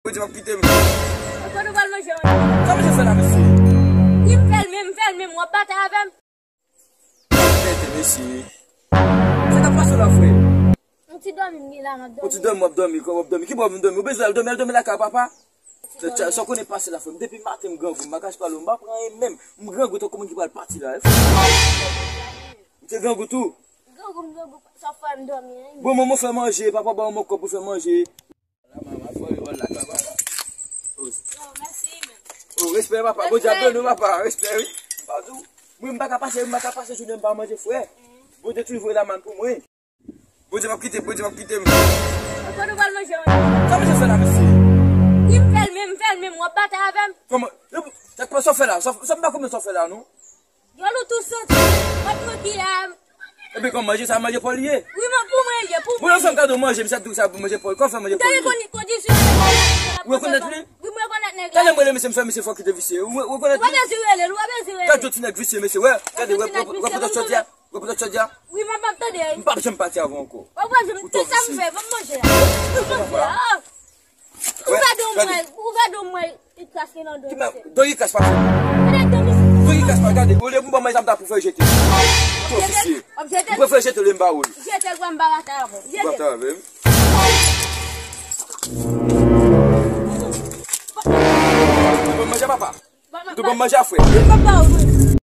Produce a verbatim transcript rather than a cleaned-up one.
Bondye p ap kite m. Kote w pral manje, manje? Sa manje fè la, mesye? Wi, m fè l menm, m fè l menm, w ap batay avè m? Tete, mesye. Sa k ap pase w la, frè? Yon ti dòmi m gen la, m ap dòmi. Yon ti dòmi, w ap dòmi, w ap dòmi. Ki bò w vin dòmi? Ou bezwen al dòmi, al dòmi lakay papa? Sa w konnen pase la, frè m. Depi maten, m grangou, m pa kache pale w, m pa pran anyen menm. M grangou tankou moun ki pral pati la, wi. Ou te grangou tou? M grangou, m grangou, sa fè m dòmi, wi. Bon, manman fè manje, papa ba w yon kòb pou fè manje. Oh, respè, papa. Bondye ap beni w, papa. Respè, wi. M pa di w. Mwen, m pa ka pase, m pa ka pase jounen m pa manje, frè. Bondye toujou voye lamann pou mwen. Bondye p ap kite m, Bondye p ap kite m. Kote w pral manje, manje? Sa manje fè la, mesye? Wi, m fè l menm, m fè l menm, w ap batay avè m? Kòman? Sa k pa sa w fè la? Sa, sa m pa konprann sa w fè la, non. Djòl ou tou santi, w ap manke a. Epi kòman manje sa, manje pa w li ye? Wi, men pou mwen li ye, pou mwen. Bon, lè w fè m kado manje, misye ap di w sa pou manje pa w. Kòman fè manje pa w li ye? Gade kondisyon. Ou rekonèt li? Wi, mwen rekonèt nèg la. Talè m rele misye, m fè misye fò kite visye. Ou rekonèt li? Ou pa bezwen rele l, ou pa bezwen rele l. Gade yon ti nèg visye, mesye, wè. Gade, wè, wè pòt chòdya. Ou rekonèt chòdya? Wi, m ap, m ap tande. M p ap janm pati avè w ankò. Ou pa janm, se sa m fè, ban m manje a. Ban m manje a. Ou gade yon mwen, ou gade yon mwen, li kras gen nan do misye. Don li kras pa fè. Gade don misye. Don li kras pa, gade. Olye pou ban mwen sa m ta pou fè jete. Tou ofisye. W ap jete l? M prefere jete l, m ba ou l. Jete l, m ba batay avè w. Jete l. Batay avè m. Ou ban manje, papa. Ou ban manje a, frè. M p ap ba ou, non.